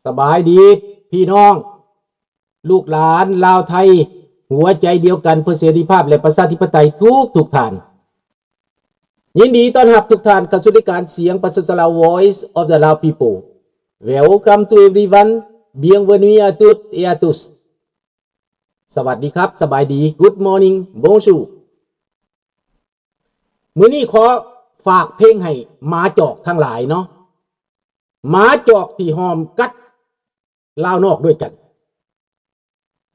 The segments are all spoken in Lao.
ສະບາຍດີພີ່ນ້ອງ ລູກຫຼານລາວໄທ ຫົວໃຈດຽວກັນເພື່ອເສລີພາບ ແລະ ປະຊາທິປະໄຕທຸກໆທ່ານ. ຍິນດີຕ້ອນຮັບທຸກທ່ານເຂົ້າສູ່ລາຍການສຽງປະຊາຊົນລາວ Voice of the Lao People. Welcome to everyone. Bienvenue à toutes et à tous. ສະຫວັດດີຄັບ ສະບາຍດີ Good morning Bonjour. ມື້ນີ້ຂໍຝາກເພງໃຫ້ໝາຈອກທັງຫຼາຍເນາະ ໝາຈອກທີ່ຫ້ອມກັດລາວນອກດ້ວຍກັນ.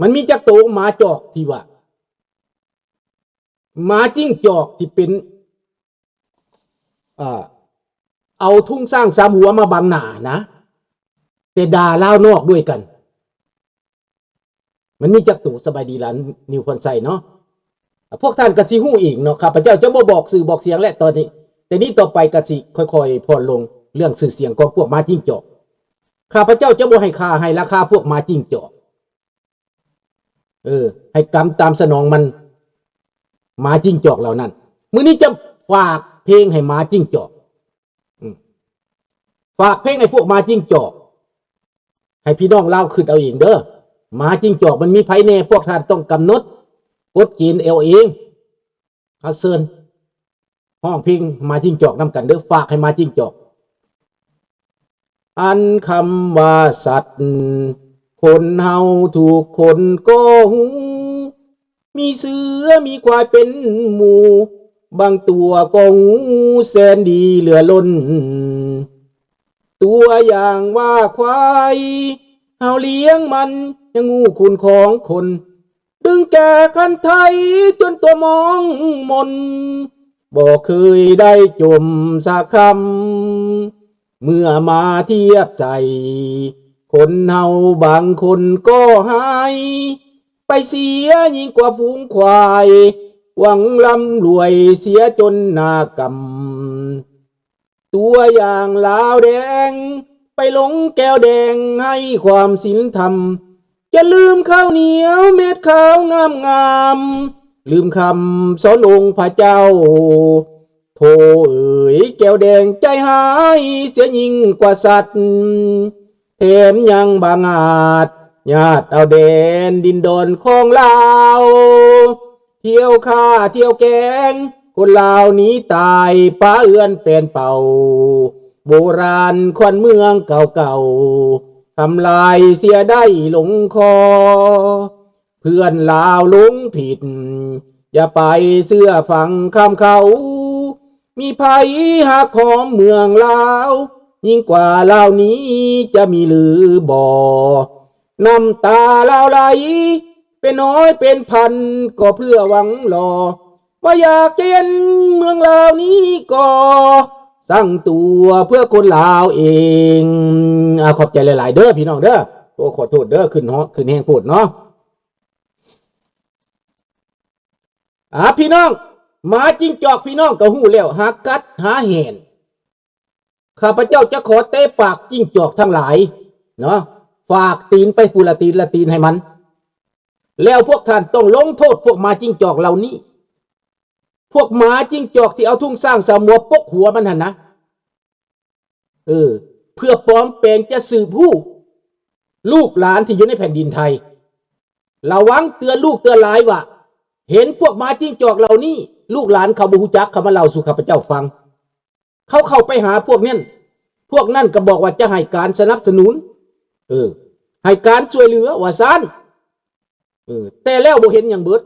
ມັນມີຈັກໂຕໝາຈອກທີ່ວ່າ ໝາຈິ້ງຈອກທີ່ເປັນ ເອົາທຸງຊ້າງສາມຫົວມາບັງໜ້ານະ ແຕ່ດ່າລາວນອກດ້ວຍກັນ. ມັນມີຈັກໂຕ? ສະບາຍດີຫຼານນິວພອນໄຊເນາະ ພວກທ່ານກໍຊິຮູ້ເອງເນາະ. ຂ້າພະເຈົ້າຈະບໍ່ບອກຊື່ບອກສຽງແຫຼະຕອນນີ້ ແຕ່ນີ້ຕໍ່ໄປກໍຊິຄ່ອຍໆຜ່ອນລົງເລື່ອງຊື່ສຽງຂອງພວກໝາຈິ້ງຈອກ. ຂ້າພະເຈົ້າຈະບໍ່ໃຫ້ຄ່າໃຫ້ລາຄາພວກໝາຈິ້ງຈອກ ເອີ ໃຫ້ກຳຕາມສະໜອງມັນ ໝາຈິ້ງຈອກເຫຼົ່ານັ້ນ. ມື້ນີ້ຈະຝາກເພງໃຫ້ໝາຈິ້ງຈອກ ອືມ ຝາກເພງໃຫ້ພວກໝາຈິ້ງຈອກ ໃຫ້ພີ່ນ້ອງລາວຄິດເອົາເອງເດີ. ໝາຈິ້ງຈອກມັນມີໃຜແດ່ ພວກທ່ານຕ້ອງກຳນົດກົດເກນເອົາເອງ. ເອົາເຊີນ ຮ້ອງເພງໝາຈິ້ງຈອກນຳກັນເດີ ຝາກໃຫ້ໝາຈິ້ງຈອກ. ອັນຄຳວ່າສັດ ຄົນເຮົາທຸກຄົນກໍຮູ້ ມີເສືອມີຄວາຍເປັນໝູ່ ບາງຕົວກໍຫູແສນດີເຫຼືອລົ້ນ. ຕົວຢ່າງວ່າຄວາຍ ເຮົາລ້ຽງມັນຍັງຮູ້ຄຸນຂອງຄົນ ດຶງແກ່ຄັນໄທຈົນຕົວມອງມົນ ບໍ່ເຄີຍໄດ້ຈົ່ມສັກຄຳ. ເມື່ອມາທຽບໃສ່ ຄົນເຮົາບາງຄົນກໍຮ້າຍ ໄປເສຍຍິ່ງກວ່າຝູງຄວາຍ ຫວັງລ່ຳລວຍເສຍຈົນໜ້າກຳ. ຕົວຢ່າງລາວແດງ ໄປຫຼົງແກ້ວແດງໃຫ້ຄວາມສິນທຳ ຈະລືມເຂົ້າໜຽວເມັດຂາວງາມໆ ລືມຄຳສອນອົງພະເຈົ້າ. ໂທເອີຍ ແກ້ວແດງໃຈຮ້າຍເສຍຍິ່ງກວ່າສັດ ແຖມຍັງບັງອາດຍາດເອົາແດນດິນດອນຂອງລາວ ທ່ຽວຂ້າທ່ຽວແກງ ຄົນລາວໜີຕາຍປະເຮືອນແປນເປົ່າ ໂບລານຂວັນເມືອງເກົ່າໆ ທຳລາຍເສຍໄດ້ລົງຄໍ. ເພື່ອນລາວຫຼົງຜິດ ຢ່າໄປເຊື່ອຟັງຄຳເຂົາ ມີໃຜຮັກຫອມເມືອງລາວ ຍິ່ງກວ່າລາວນີ້ຈະມີຫຼືບໍ່? ນ້ຳຕາລາວໄຫຼເປັນຮ້ອຍເປັນພັນ ກໍເພື່ອຫວັງລໍ ວ່າຢາກຈະເຫັນເມືອງລາວນີ້ກໍສ້າງຕົວເພື່ອຄົນລາວເອງ. ອາ ຂອບໃຈຫຼາຍໆເດີພີ່ນ້ອງເດີ. ໂອ້ ຂໍໂທດເດີ ຂຶ້ນເນາະ ຂຶ້ນແຮງໂພດເນາະ. ອາ ພີ່ນ້ອງ ໝາຈິ້ງຈອກ ພີ່ນ້ອງກໍຮູ້ແລ້ວ ຫາກັດຫາແຫນ. ຂ້າພະເຈົ້າຈະຂໍເຕະປາກຈິ້ງຈອກທັງຫຼາຍເນາະ ຝາກຕີນໄປຜູ້ລະຕີນລະຕີນໃຫ້ມັນ ແລ້ວພວກທ່ານຕ້ອງລົງໂທດພວກໝາຈິ້ງຈອກເຫຼົ່ານີ້ ພວກໝາຈິ້ງຈອກທີ່ເອົາທຸງຊ້າງສາມຫົວປົກຫົວມັນຫັ້ນນະ ເອີ ເພື່ອປອມແປງຈະສືບຮູ້ລູກຫຼານທີ່ຢູ່ໃນແຜ່ນດິນໄທ. ລະວັງເຕືອນລູກເຕືອນຫຼາຍວ່າ ເຫັນພວກໝາຈິ້ງຈອກເຫຼົ່ານີ້ ລູກຫຼານເຂົາບໍ່ຮູ້ຈັກ ເຂົາມາເລົ່າສູ່ຂ້າພະເຈົ້າຟັງ. ເຂົາເຂົ້າໄປຫາພວກນັ້ນ ພວກນັ້ນກໍບອກວ່າຈະໃຫ້ການສະໜັບສະໜູນ ເອີ ໃຫ້ການຊ່ວຍເຫຼືອວ່າຊັ້ນ ເອີ ແຕ່ແລ້ວບໍ່ເຫັນຫຍັງເບິດ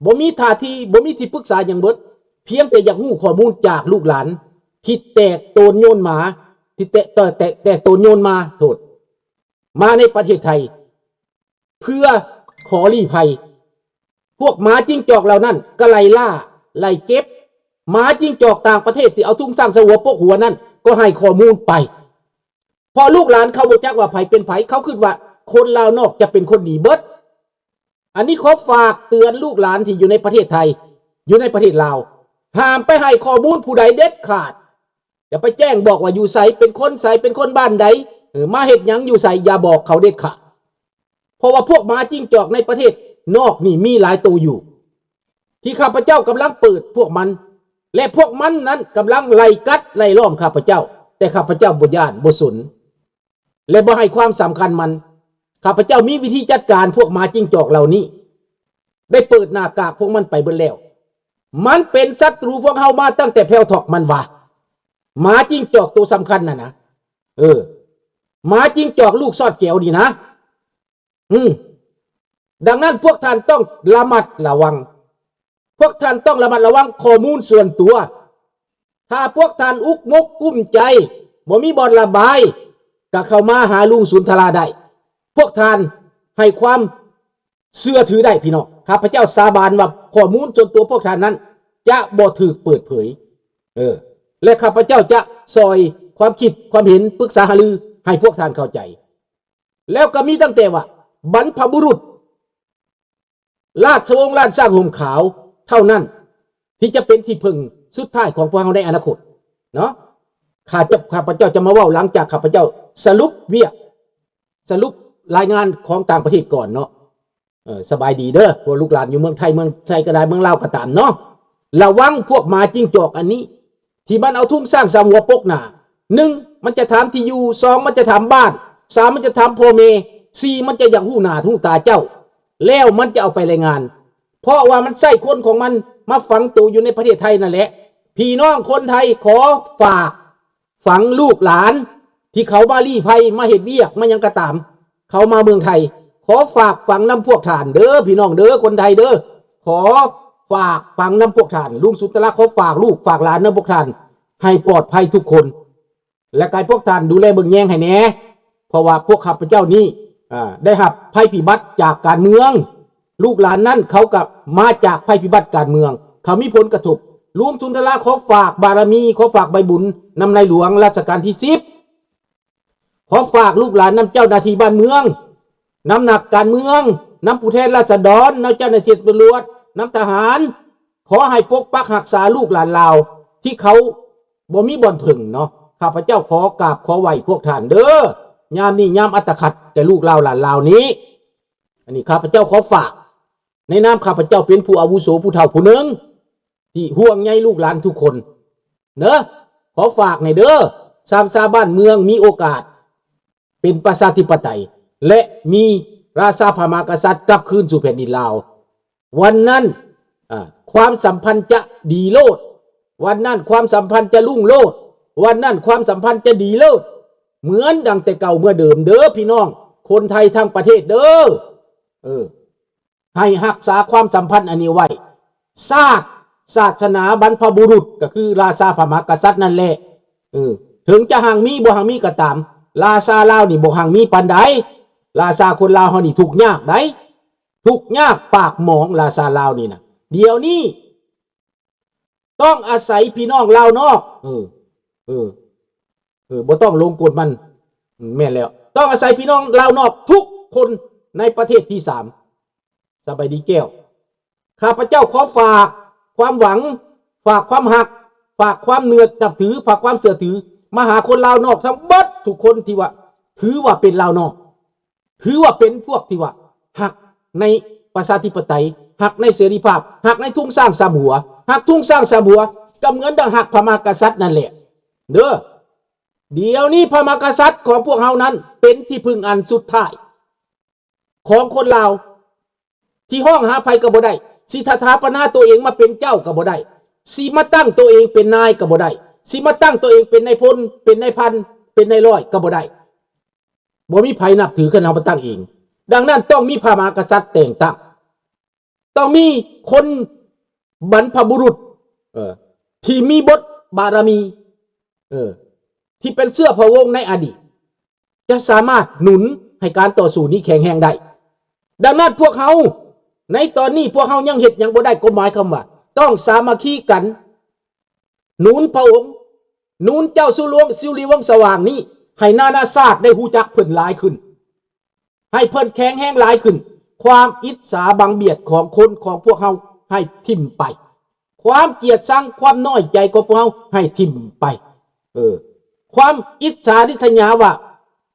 ບໍ່ມີທ່າທີ ບໍ່ມີທີ່ປຶກສາຫຍັງເບິດ ພຽງແຕ່ຢາກຮູ້ຂໍ້ມູນຈາກລູກຫຼານທີ່ແຕກໂຕນໂຍນມາ ທີ່ແຕກ ແຕກ ແຕກໂຕນໂຍນມາ ໂທດ ມາໃນປະເທດໄທ ເພື່ອຂໍລີ້ໄພ. ພວກໝາຈິ້ງຈອກເຫຼົ່ານັ້ນກໍໄລ່ລ່າ ໄລ່ເກັບ ໝາຈິ້ງຈອກຕ່າງປະເທດທີ່ເອົາທຸງຊ້າງໃສ່ຫົວປົກຫົວນັ້ນ ກໍໃຫ້ຂໍ້ມູນໄປ. ເພາະລູກຫຼານເຂົາບໍ່ຈັກວ່າໃຜເປັນໃຜ ເຂົາຄິດວ່າຄົນລາວນອກຈະເປັນຄົນດີເບິດ. ອັນນີ້ຂໍຝາກເຕືອນລູກຫຼານທີ່ຢູ່ໃນປະເທດໄທ ຢູ່ໃນປະເທດລາວ ຫ້າມໄປໃຫ້ຂໍ້ມູນຜູ້ໃດເດັດຂາດ. ຢ່າໄປແຈ້ງບອກວ່າຢູ່ໃສ ເປັນຄົນໃສ ເປັນຄົນບ້ານໃດ ເອີ ມາເຮັດຫຍັງຢູ່ໃສ ຢ່າບອກເຂົາເດັດຂາດ. ເພາະວ່າພວກໝາຈິ້ງຈອກໃນປະເທດນອກນີ້ມີຫຼາຍໂຕຢູ່ ທີ່ຂ້າພະເຈົ້າກຳລັງເປີດພວກມັນ ແລະ ພວກມັນນັ້ນກຳລັງໄລ່ກັດໄລ່ລ້ອມຂ້າພະເຈົ້າ ແຕ່ຂ້າພະເຈົ້າບໍ່ຢ້ານບໍ່ສົນ. ແລະ ບໍ່ໃຫ້ຄວາມສຳຄັນມັນ. ຂ້າພະເຈົ້າມີວິທີຈັດການພວກໝາຈິງຈອກເຫຼົ່ານີ້ ໄດ້ເປີດໜ້າກາກພວກມັນໄປເບິດແລ້ວ. ມັນເປັນສັດຕູພວກເຮົາມາຕັ້ງແຕ່ແພ້ວຖອກມັນວ່າ ໝາຈິງຈອກໂຕສຳຄັນນັ້ນນະ ເອີ ໝາຈິງຈອກລູກຊອດແກວນີ້ນະ. ອືມ ດັ່ງນັ້ນພວກທ່ານຕ້ອງລະມັດລະວັງ, ພວກທ່ານຕ້ອງລະມັດລະວັງຂໍ້ມູນສ່ວນຕົວ. ຖ້າພວກທ່ານອຸກມົກກຸ້ມໃຈ ບໍ່ມີບ່ອນລະບາຍ ກໍເຂົ້າມາຫາລຸງສຸນທະລາໄດ້. ພວກທ່ານໃຫ້ຄວາມເຊື່ອຖືໄດ້ ພີ່ນ້ອງ. ຂ້າພະເຈົ້າສາບານວ່າຂໍ້ມູນສ່ວນຕົວພວກທ່ານນັ້ນຈະບໍ່ຖືກເປີດເຜີຍ. ເອີ ແລະ ຂ້າພະເຈົ້າຈະຊ່ອຍຄວາມຄິດຄວາມເຫັນ ປຶກສາຫາລືໃຫ້ພວກທ່ານເຂົ້າໃຈ. ແລ້ວກໍມີຕັ້ງແຕ່ວ່າບັນພະບຸລຸດ ລາຊະວົງລ້ານຊ້າງຮົ່ມຂາວເທົ່ານັ້ນ ທີ່ຈະເປັນທີ່ເພິ່ງສຸດທ້າຍຂອງພວກເຮົາໃນອະນາຄົດເນາະ. ຂ້າຈະ ຂ້າພະເຈົ້າຈະມາເວົ້າຫຼັງຈາກຂ້າພະເຈົ້າສະຫຼຸບວຽກ ສະຫຼຸບລາຍງານຂອງຕ່າງປະເທດກ່ອນເນາະ. ເອີ ສະບາຍດີເດີ ພວກລູກຫຼານຢູ່ເມືອງໄທ ເມືອງໄຊກໍໄດ້ ເມືອງລາວກໍຕາມເນາະ. ລະວັງພວກໝາຈິງຈອກອັນນີ້ ທີ່ມັນເອົາທຸງຊ້າງສາມຫົວປົກໜ້າ. ໜຶ່ງ ມັນຈະຖາມທີ່ຢູ່, ສອງ ມັນຈະຖາມບ້ານ, ສາມ ມັນຈະຖາມພໍ່ແມ່, ສີ່ ມັນຈະຢາກຮູ້ໜ້າຮູ້ຕາເຈົ້າ ແລ້ວມັນຈະເອົາໄປລາຍງານ ເພາະວ່າມັນໃຊ້ຄົນຂອງມັນມາຝັງໂຕຢູ່ໃນປະເທດໄທນັ້ນແຫຼະ. ພີ່ນ້ອງຄົນໄທ ຂໍຝາກຝັງລູກຫຼານທີ່ເຂົາມາລີ້ໄພ ມາເຮັດວຽກ ມາຫຍັງກໍຕາມ ເຂົາມາເມືອງໄທ ຂໍຝາກຝັງນຳພວກທ່ານເດີ ພີ່ນ້ອງເດີ ຄົນໄທເດີ. ຂໍຝາກຝັງນຳພວກທ່ານ ລຸງສຸນທະລາ ຂໍຝາກລູກຝາກຫຼານນຳພວກທ່ານ ໃຫ້ປອດໄພທຸກຄົນ ແລະ ໃຫ້ພວກທ່ານດູແລເບິ່ງແຍງໃຫ້ແດ່ ເພາະວ່າພວກຂ້າພະເຈົ້ານີ້ ອາ ໄດ້ຮັບໄພພິບັດຈາກການເມືອງ. ລູກຫຼານນັ້ນເຂົາກໍມາຈາກໄພພິບັດການເມືອງ ເຂົາມີຜົນກະທົບ. ລຸງສຸນທະລາ ຂໍຝາກບາລະມີ ຂໍຝາກໃບບຸນນຳໃນຫຼວງລັດຊະການທີສິບ ຂໍຝາກລູກຫຼານນຳເຈົ້າໜ້າທີ່ບ້ານເມືອງ, ນຳນັກການເມືອງ, ນຳຜູ້ແທນລາຊະດອນ, ນຳເຈົ້າໜ້າທີ່ຕຳຫຼວດ, ນຳທະຫານ, ຂໍໃຫ້ປົກປັກຮັກສາລູກຫຼານລາວທີ່ເຂົາບໍ່ມີບ່ອນເພິ່ງເນາະ. ຂ້າພະເຈົ້າຂໍກາບຂໍໄຫວ້ພວກທ່ານເດີ ຍາມນີ້ຍາມອັດຕະຂັດແກ່ລູກລາວຫຼານລາວນີ້. ອັນນີ້ຂ້າພະເຈົ້າຂໍຝາກ ໃນນາມຂ້າພະເຈົ້າເປັນຜູ້ອາວຸໂສຜູ້ເຖົ້າຜູ້ໜຶ່ງ ທີ່ຫ່ວງໃຍລູກຫຼານທຸກຄົນເດີ ຂໍຝາກແດ່ເດີ. ຊາມຊາວບ້ານເມືອງມີໂອກາດເປັນປະຊາທິປະໄຕ ແລະ ມີລາຊາພະມະຫາກະສັດກັບຄືນສູ່ແຜ່ນດິນລາວ ວັນນັ້ນ ອາ ຄວາມສຳພັນຈະດີໂລດ, ວັນນັ້ນຄວາມສຳພັນຈະລຸ້ງໂລດ, ວັນນັ້ນຄວາມສຳພັນຈະດີເລີດ ເໝືອນດັ່ງແຕ່ເກົ່າເໝືອນເດີມເດີ ພີ່ນ້ອງຄົນໄທທັງປະເທດເດີ. ເອີ ໃຫ້ຮັກສາຄວາມສຳພັນອັນນີ້ໄວ້. ຊາດ ສາສະໜາ ບັນພະບຸລຸດ ກໍຄືລາຊາພະມະຫາກະສັດນັ້ນແຫຼະ. ເອີ ເຖິງຈະຮັ່ງມີບໍ່ຮັ່ງມີກໍຕາມ ລາຊາລາວນີ້ບໍ່ຮັ່ງມີປານໃດ. ລາຊາຄົນລາວເຮົານີ້ທຸກຍາກໃດ໋ ທຸກຍາກປາກໝອງ ລາຊາລາວນີ້ນະ. ດຽວນີ້ ຕ້ອງອາໄສພີ່ນ້ອງລາວນອກ ເອີ ເອີ ເອີ ບໍ່ຕ້ອງລົງກົດມັນ ແມ່ນແລ້ວ ຕ້ອງອາໄສພີ່ນ້ອງລາວນອກທຸກຄົນໃນປະເທດທີສາມ. ສະບາຍດີແກ້ວ ຂ້າພະເຈົ້າຂໍຝາກຄວາມຫວັງ ຝາກຄວາມຮັກ ຝາກຄວາມເໜືອນັບຖື ຝາກຄວາມເຊື່ອຖື ມາຫາຄົນລາວນອກທັງເບິດທຸກຄົນ ທີ່ວ່າ ຖືວ່າເປັນລາວນອກ ຖືວ່າເປັນພວກທີ່ວ່າຮັກໃນປະຊາທິປະໄຕ ຮັກໃນເສລີພາບ ຮັກໃນທຸງຊ້າງສາມຫົວ. ຮັກທຸງຊ້າງສາມຫົວກໍເໝືອນດັ່ງຮັກພະມະຫາກະສັດນັ້ນແຫຼະເດີ. ດຽວນີ້ພະມະຫາກະສັດຂອງພວກເຮົານັ້ນເປັນທີ່ເພິ່ງອັນສຸດທ້າຍຂອງຄົນລາວ ທີ່ຮ້ອງຫາໃຜກໍບໍ່ໄດ້ ຊິສະຖາປະນາຕົວເອງມາເປັນເຈົ້າກໍບໍ່ໄດ້ ຊິມາຕັ້ງຕົວເອງເປັນນາຍກໍບໍ່ໄດ້ ຊິມາຕັ້ງຕົວເອງເປັນນາຍພົນ ເປັນນາຍພັນ ເປັນນາຍຮ້ອຍກໍບໍ່ໄດ້. ບໍ່ມີໃຜນັບຖືຄັນເຮົາບໍ່ຕັ້ງເອງ. ດັ່ງນັ້ນຕ້ອງມີພະມະຫາກະສັດແຕ່ງຕັ້ງ ຕ້ອງມີຄົນບັນພະບຸລຸດ ເອີ ທີ່ມີບົດບາລະມີ ເອີ ທີ່ເປັນເຊື້ອພະວົງໃນອະດີດ ຈະສາມາດໜູນໃຫ້ການຕໍ່ສູ້ນີ້ແຂງແຮງໄດ້. ດັ່ງນັ້ນພວກເຮົາໃນຕອນນີ້ ພວກເຮົາຍັງເຮັດຫຍັງບໍ່ໄດ້ ກໍໝາຍຄວາມວ່າຕ້ອງສາມັກຄີກັນ ໜູນພະອົງ ໜູນເຈົ້າສຸລວງ ສຸລິວົງສະຫວ່າງນີ້ ໃຫ້ນານາຊາດໄດ້ຮູ້ຈັກເພິ່ນຫຼາຍຂຶ້ນ ໃຫ້ເພິ່ນແຂງແຮງຫຼາຍຂຶ້ນ. ຄວາມອິດສາບັງບຽດຂອງຄົນຂອງພວກເຮົາໃຫ້ຖິ້ມໄປ ຄວາມກຽດຊັງ ຄວາມນ້ອຍໃຈຂອງພວກເຮົາໃຫ້ຖິ້ມໄປ. ເອີ ຄວາມອິດສາລິດຖະຍາວ່າ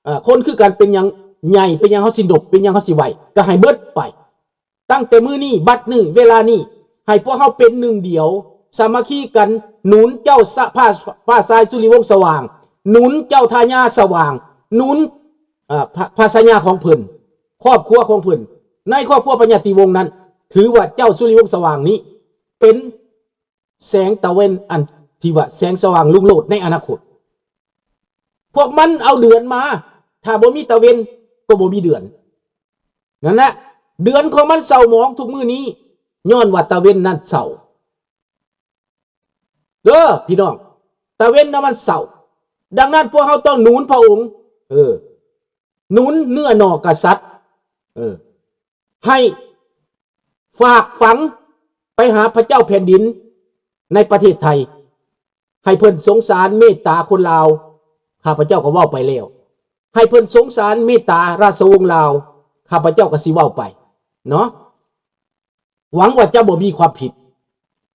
ເອີ ຄົນຄືກັນເປັນຫຍັງໃຫຍ່ ເປັນຫຍັງເຮົາຊິໜົບ ເປັນຫຍັງເຮົາຊິໄວ ກໍໃຫ້ເບິດໄປ. ຕັ້ງແຕ່ມື້ນີ້ ບັດນີ້ ເວລານີ້ ໃຫ້ພວກເຮົາເປັນໜຶ່ງດຽວ ສາມັກຄີກັນ ໜູນເຈົ້າສະ ຟ້າ ຟ້າຊາຍສຸລິວົງສະຫວ່າງ ໜູນເຈົ້າທາຍາສະຫວ່າງ ໜູນ ເອີ ພະ ພະຊາຍາຂອງເພິ່ນ ຄອບຄົວຂອງເພິ່ນ ໃນຄອບຄົວພະຍາຕິວົງນັ້ນ ຖືວ່າເຈົ້າສຸລິວົງສະຫວ່າງນີ້ເປັນແສງຕາເວັນ ອັນທີ່ວ່າແສງສະຫວ່າງລຸງໂລດໃນອະນາຄົດ. ພວກມັນເອົາເດືອນມາ ຖ້າບໍ່ມີຕາເວັນກໍບໍ່ມີເດືອນ. ນັ້ນແຫຼະ ເດືອນຂອງມັນເສົ້າໝອງທຸກມື້ນີ້ ຍ້ອນວ່າຕາເວັນນັ້ນເສົ້າ ເດີພີ່ນ້ອງ, ຕາເວັນນະມັນເສົ້າ. ດັ່ງນັ້ນພວກເຮົາຕ້ອງໜູນພະອົງ ເອີ ໜູນເນື້ອໜໍ່ກະສັດ ເອີ ໃຫ້ຝາກຝັງໄປຫາພະເຈົ້າແຜ່ນດິນໃນປະເທດໄທ ໃຫ້ເພິ່ນສົງສານເມດຕາຄົນລາວ. ຂ້າພະເຈົ້າກໍເວົ້າໄປແລ້ວ ໃຫ້ເພິ່ນສົງສານເມດຕາລາຊະວົງລາວ ຂ້າພະເຈົ້າກໍຊິເວົ້າໄປເນາະ. ຫວັງວ່າຈະບໍ່ມີຄວາມຜິດ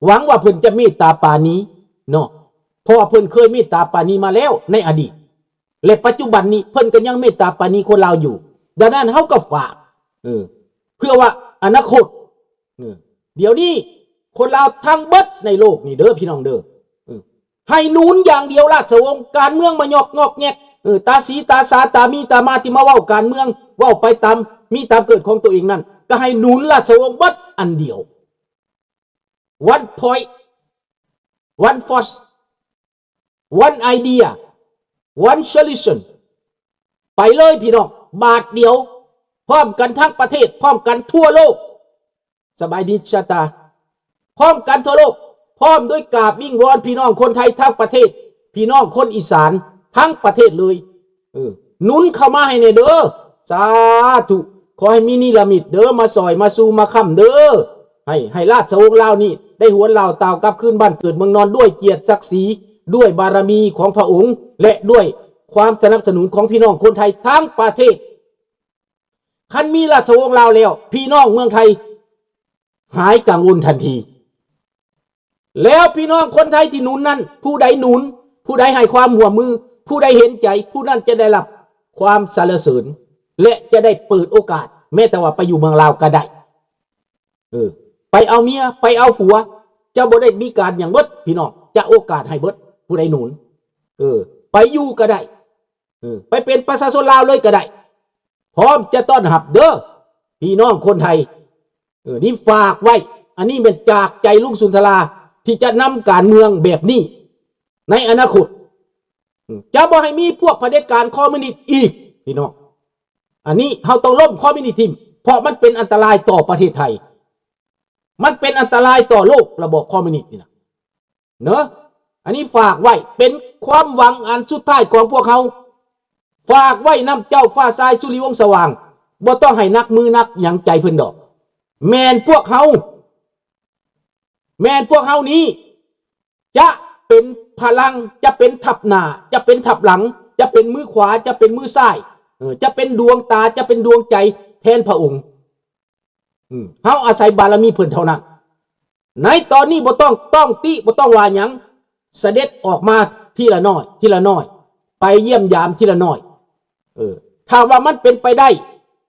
ຫວັງວ່າເພິ່ນຈະເມດຕາປານີເນາະ ເພາະວ່າເພິ່ນເຄີຍເມດຕາປານີມາແລ້ວໃນອະດີດ ແລະ ປັດຈຸບັນນີ້ເພິ່ນກໍຍັງເມດຕາປານີຄົນລາວຢູ່. ດັ່ງນັ້ນເຮົາກໍຝາກ ເອີ ເພື່ອວ່າອະນາຄົດ ເອີ ດຽວນີ້ຄົນລາວທັງເບິດໃນໂລກນີ້ເດີພີ່ນ້ອງເດີ ເອີ ໃຫ້ໜູນຢ່າງດຽວລາຊະວົງ. ການເມືອງມາຍອກງອກແງກ ເອີ ຕາສີຕາສາ ຕາມີຕາມາ ທີ່ມາເວົ້າການເມືອງ ເວົ້າໄປຕາມມີຕາມເກີດຂອງຕົວເອງນັ້ນ ກໍໃຫ້ໜູນລາຊະວົງເບິດອັນດຽວ. One point, one force, one idea, one solution. ໄປເລີຍພີ່ນ້ອງ ບາດດຽວ ພ້ອມກັນທັງປະເທດ ພ້ອມກັນທົ່ວໂລກ. ສະບາຍດີຊາຕາ ພ້ອມກັນທົ່ວໂລກ ພ້ອມດ້ວຍກາບວິງວອນພີ່ນ້ອງຄົນໄທທັງປະເທດ ພີ່ນ້ອງຄົນອີສານທັງປະເທດເລີຍ ເອີ ໜູນເຂົ້າມາໃຫ້ແດ່ເດີ. ສາທຸ ຂໍໃຫ້ມີນິລະມິດເດີ ມາຊ່ອຍມາຊູມາຄ້ຳເດີ ໃຫ້ ໃຫ້ລາຊະວົງລາວນີ້ໄດ້ຫວນລາວຕ່າວກັບຄືນບ້ານເກີດເມືອງນອນ ດ້ວຍກຽດສັກສີ ດ້ວຍບາລະມີຂອງພະອົງ ແລະ ດ້ວຍຄວາມສະໜັບສະໜູນຂອງພີ່ນ້ອງຄົນໄທທັງປະເທດ. ຄັນມີລາຊະວົງລາວແລ້ວ ພີ່ນ້ອງເມືອງໄທຫາຍກັງວົນທັນທີ. ແລ້ວພີ່ນ້ອງຄົນໄທທີ່ໜູນນັ້ນ ຜູ້ໃດໜູນ ຜູ້ໃດໃຫ້ຄວາມຮ່ວມມື ຜູ້ໃດເຫັນໃຈ ຜູ້ນັ້ນຈະໄດ້ຮັບຄວາມສັນລະເສີນ ແລະ ຈະໄດ້ເປີດໂອກາດ ແມ້ແຕ່ວ່າໄປຢູ່ເມືອງລາວກໍໄດ້ ເອີ ໄປເອົາເມຍ ໄປເອົາຜົວ ຈະບໍ່ໄດ້ມີການຫຍັງເບິດ ພີ່ນ້ອງ ຈະໂອກາດໃຫ້ເບິດ ຜູ້ໃດໜູນ ເອີ ໄປຢູ່ກໍໄດ້ ເອີ ໄປເປັນປະຊາຊົນລາວເລີຍກໍໄດ້ ພ້ອມຈະຕ້ອນຮັບເດີ ພີ່ນ້ອງຄົນໄທ ເອີ ນີ້ຝາກໄວ້. ອັນນີ້ແມ່ນຈາກໃຈລຸງສຸນທະລາ ທີ່ຈະນຳການເມືອງແບບນີ້ໃນອະນາຄົດ ເອີ ຈະບໍ່ໃຫ້ມີພວກຜະເດັດການຄອມມິວນິດອີກ ພີ່ນ້ອງ. ອັນນີ້ເຮົາຕ້ອງລົ້ມຄອມມິວນິດຖິ້ມ ເພາະມັນເປັນອັນຕະລາຍຕໍ່ປະເທດໄທ ມັນເປັນອັນຕະລາຍຕໍ່ໂລກ ລະບອບຄອມມິວນິດນີ້ນະ ເນາະ. ອັນນີ້ຝາກໄວ້ ເປັນຄວາມຫວັງອັນສຸດທ້າຍຂອງພວກເຮົາ ຝາກໄວ້ນຳເຈົ້າຟ້າຊາຍ ສຸລິວົງສະຫວ່າງ. ບໍ່ຕ້ອງໃຫ້ໜັກມືໜັກຫຍັງໃຈເພິ່ນດອກ ແມ່ນພວກເຮົາ ແມ່ນພວກເຮົານີ້ຈະເປັນພະລັງ ຈະເປັນທັບໜ້າ ຈະເປັນທັບຫຼັງ ຈະເປັນມືຂວາ ຈະເປັນມືຊ້າຍ ເອີ ຈະເປັນດວງຕາ ຈະເປັນດວງໃຈແທນພະອົງ. ເຮົາອາໄສບາລະມີເພິ່ນເທົ່ານັ້ນ. ໃນຕອນນີ້ບໍ່ຕ້ອງຕ້ອງຕິ ບໍ່ຕ້ອງວ່າຫຍັງ ສະເດັດອອກມາທີລະໜ້ອຍ ທີລະໜ້ອຍ ໄປຢ້ຽມຢາມທີລະໜ້ອຍ. ເອີ ຖ້າວ່າມັນເປັນໄປໄດ້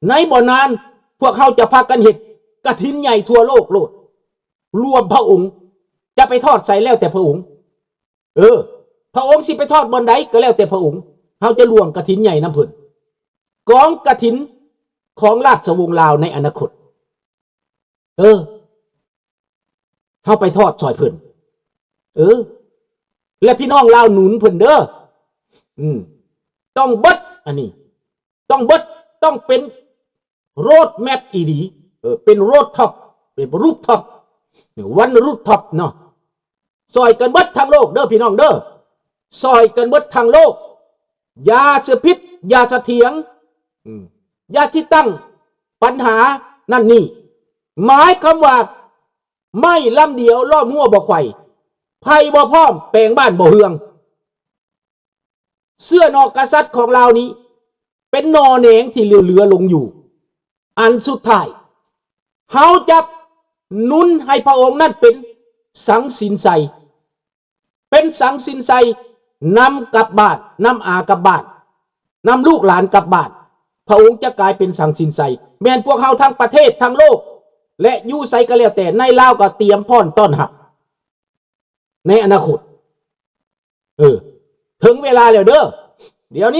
ໃນບໍ່ນານ ພວກເຮົາຈະພາກັນເຮັດກະຖິນໃຫຍ່ທົ່ວໂລກໂລດ ລວມພະອົງ ຈະໄປທອດໃສແລ້ວແຕ່ພະອົງ. ເອີ ພະອົງຊິໄປທອດບ່ອນໃດກໍແລ້ວແຕ່ພະອົງ ເຮົາຈະລວມກະຖິນໃຫຍ່ນຳເພິ່ນ ກອງກະຖິນຂອງລາຊະວົງລາວໃນອະນາຄົດ. ເອີ ເຮົາໄປທອດຊ່ອຍເພິ່ນ ເອີ ແລະ ພີ່ນ້ອງລາວໜູນເພິ່ນເດີ. ອືມ ຕ້ອງເບິດ ອັນນີ້ຕ້ອງເບິດ ຕ້ອງເປັນ ໂຣດແມັບອີ່ຫຼີ ເອີ ເປັນໂຣດທັອບ ເປັນຣູບທັອບ ວັນຣູບທັອບເນາະ. ຊ່ອຍກັນເບິດທັງໂລກເດີພີ່ນ້ອງເດີ ຊ່ອຍກັນເບິດທັງໂລກ. ຢ່າສະຜິດ ຢ່າສະຖຽງ ອືມ ຢ່າຊິຕັ້ງປັນຫານັ້ນນີ້. ໝາຍຄວາມວ່າ ໄມ້ລຳດຽວລ້ອມຮົ້ວບໍ່ໄຂວ້ ໄຟບໍ່ພ້ອມແປງບ້ານບໍ່ເຮືອງ. ເຊື້ອໜໍ່ກະສັດຂອງລາວນີ້ ເປັນໜໍ່ແໜງທີ່ເຫຼືອໆລົງຢູ່. ອັນສຸດທ້າຍ ເຮົາຈະໜູນໃຫ້ພະອົງນັ້ນເປັນສັງສິນໄຊ ເປັນສັງສິນໄຊ ນຳກັບບ້ານ ນຳອາກັບບ້ານ ນຳລູກຫຼານກັບບ້ານ. ພະອົງຈະກາຍເປັນສັງສິນໄຊ ແມ່ນພວກເຮົາທັງປະເທດ ທັງໂລກ ແລະ ຢູ່ໃສກໍແລ້ວແຕ່ໃນລາວກໍຕຽມພ້ອມຕ້ອນຮັບໃນອະນາຄົດ. ເອີ ເຖິງເວລາແລ້ວເດີ ດຽວນີ້